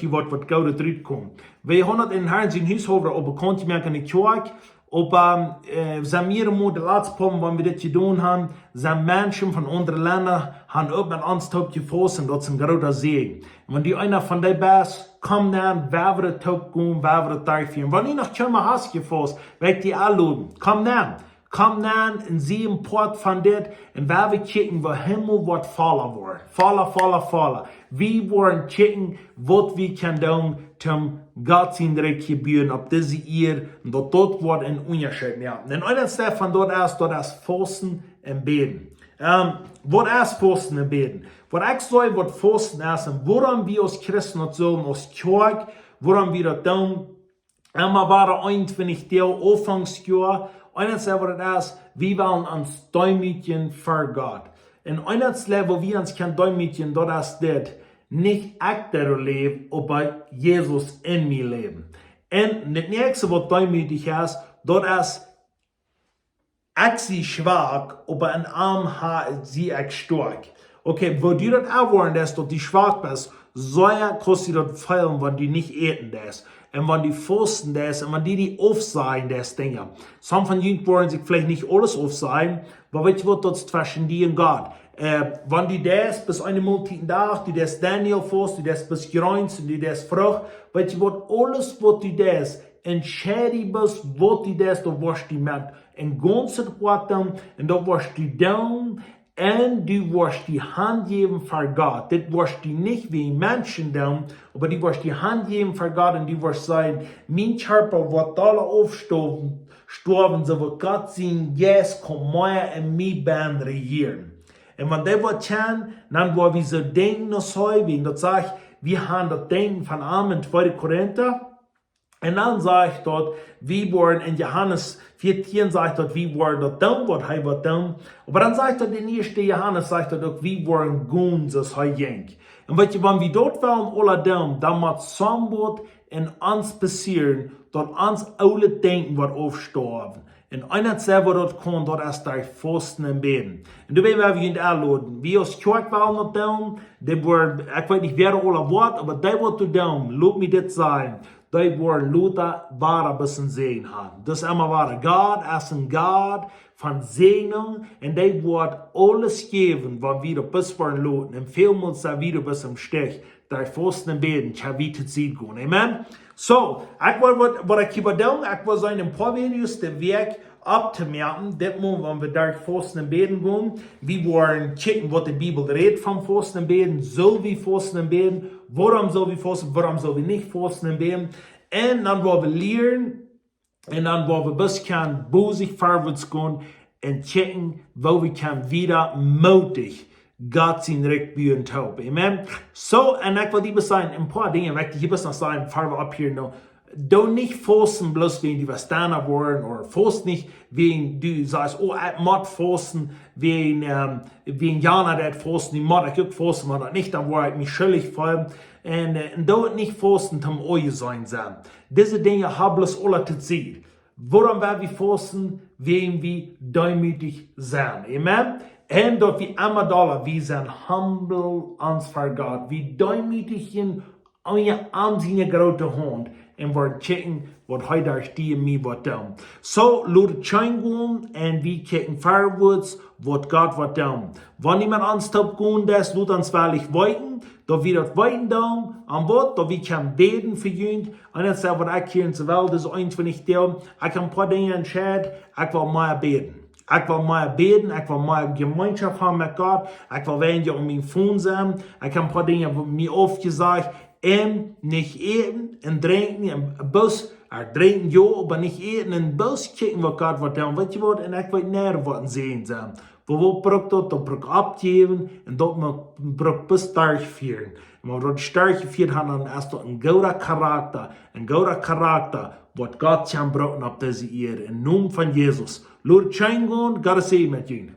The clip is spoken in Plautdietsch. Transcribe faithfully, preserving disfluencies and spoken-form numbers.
hia woat waut Goodet rutkomen. Wie haben daut en Herrn sien Hus haben, oba kjennen wie moaken enne Kjoakj, oba, äh, sent mea un mea de latste poa, wan wie dit jedonen haben, sent Menschen von aundre Lenda, haben uk met ons toop jefaust, un daut es een groota Säajen. Un wan du eena von dee best, komm dan, wie woaren toop gonen, wie woaren derchfieren. Wan du noch kjeenmol hast jefaust, well ekj die enloden. Komm dan. Komm dan un sie een Poat von dit. Un wie woaren kjikjen, woo Himmel woat volla woaren. Volla, volla, volla. Wie woaren kjikjen, waut wie kjennen doonen, om Gott sien Rikj to buen opp dise Ieed. Un daut, daut woat een Unjascheet moaken. Un eent doavon, daut es, daut es fausten un bäden. Ähm, waut es fausten un bäden? Waut ekj saj, waut fausten es un wuarom wie aus Christen daut sellen aus Kjoakj, wuarom wie daut doonen, emma wada eenuntwintich Doag Aunfank Joa, eent es waut daut es, wie wellen ons deemootjen ver Gott. Un eent es, woo wie ons kjennen deemootjen, daut es dit, nich ekj dee läw, oba Jesus en mie läwen. Un daut näakjste waut deemootich es, daut es, ekj sie schwak, oba en am ha-, sie ekj stoakj. Okay, woo du daut erwoaren deist, daut du schwak best, soo kaust du daut feelen, wan du nich äten deist. Un wan du fausten deist, un wan du die aufsajen deist Dinja. Some von junt woaren sikj veleicht nich aules aufsajen, oba weetst du waut, daut es tweschen die un Gott. Äh, wan du deist, bloos eene Moltiet aum Dach, du deist Daniel fausten, du deist bloos Jreens un du deist Frucht, weetst du waut, aules waut du deist, entscheid die bloos waut du deist, daut woascht du met een gaunzet Hoat doonen, un daut woascht du doonen, un du woascht die hanjäwen ver Gott. Dit woascht du nich wäajen Menschen doonen, oba du woascht die hanjäwen ver Gott un du woascht sajen, mien Kjarpa woat doa aufstoawen, stoawen, soo woat Gott sien Jeist komen mea en mie bennen rejieren. Un wan dee waut kjennen, dan woa wie soo denkjen aus hee, wiels daut sajcht, wie haben daut Denkjen von am en tweede Korinta. Un dan sajcht daut, wie woaren en Johanes vieetieen sajcht daut, wie woaren daut doonen, waut hee woat doonen. Oba dan sajcht daut en ieeschte Johanes, sajcht daut uk, wie woaren gonen soo aus hee jinkj. Un weetst du, wan wie daut wellen aula doonen, dan mott somwaut en ons passieren, daut ons oolet Denkjen woat aufstoawen. Un eent es waut daut kaun, daut es derch fausten un bäden. Un doa woa wie junt enloden. Wie aus Kjoakj wellen daut doonen, dee woaren, ekj weet nich wäa aula woat, oba dee waut daut doonen, lot mie dit sajen, dee woaren lota wada bloos een Säajen haben. Daut es emma wada. Gott es een Gott von Säajnunk un dee woat aules jäwen, wan wie daut bloos woaren loten. Un välmol sent wie daut bloos em Stich. Derch fausten un bäden, kjenn wie to Sied gonen. Amen. So, ekj well waut, waut ekj hia woa doonen, ekj woa sennen een poa Videos de Wäakj opptomoaken. Dit Mol, wan wie derch fausten un bäden gonen, wie woaren kjikjen waut de Bibel rät von fausten un bäden, sell wie fausten un bäden, wuarom sell wie fausten, wuarom sell wie nich fausten un bäden. Un dan woa wie lieren, un dan woa wie bloos kjennen bosich verwoats gonen un kjikjen woo wie kjennen wada mootich Gott sien Rikj buen toop. Amen. So, un ekj well die bloos sajen, een poa Dinja, waut ekj die bloos noch sajen, ver wie opphieren nu. Doo nich fausten bloos wäajen du west dana woaren, ooda faust nich wäajen du sajchst, oh, ekj mott fausten, wäajen, ähm, wäajen jana deit fausten, nu mott ekj uk fausten, wan daut nich, dan woa ekj mie schuldich feelen. Un, äh, un doo nich fausten toom onjeseenen sennen. Dise Dinja hab bloos aula to Sied. Wuarom woa wie fausten? Wäajen wie deemootich sennen. Amen. Un daut wie emma dolla, wie sent humble ons ver Gott. Wie deemootich en, en siene groote Haunt un woaren kjikjen waut hee derch die un mie woat doonen. So, lot et scheen gonen un wie kjikjen verwoats waut Gott woat doonen. Wan jemaunt ons toop gonen deed, lot ons wellich weeten, daut wie daut weeten doonen, aun waut, daut wie kjennen bäden fa junt, un daut es waut ekj hia en de Welt, daut es eenuntwintich Doag. Ekj hab een poa Dinja entscheit. Ekj well mea bäden. Ekj well mea bäden. Ekj well mea Jemeenschoft haben met Gott. Ekj well weinja aun mien Phone sennen. Ekj hab een poa Dinja waut mie aufjesajcht. Un nich äten un drinkjen. Un bloos, äh, drinkjen jo, oba nich äten. Un bloos kjikjen waut Gott woat doonen. Weetst du waut? Un ekj weet nich waut een Säajen sennen. Woo, waut brukt daut? Daut brukt oppjäwen un daut mott, brukt bloos derchfieren. Un wan wie daut derchjefieet haben, dan es daut een gooda Karakta, een gooda Karakta, waut Gott kjennen brucken opp dise Ieed. Em Nomen von Jesus. Lot et scheen gonen, Gott sie met junt.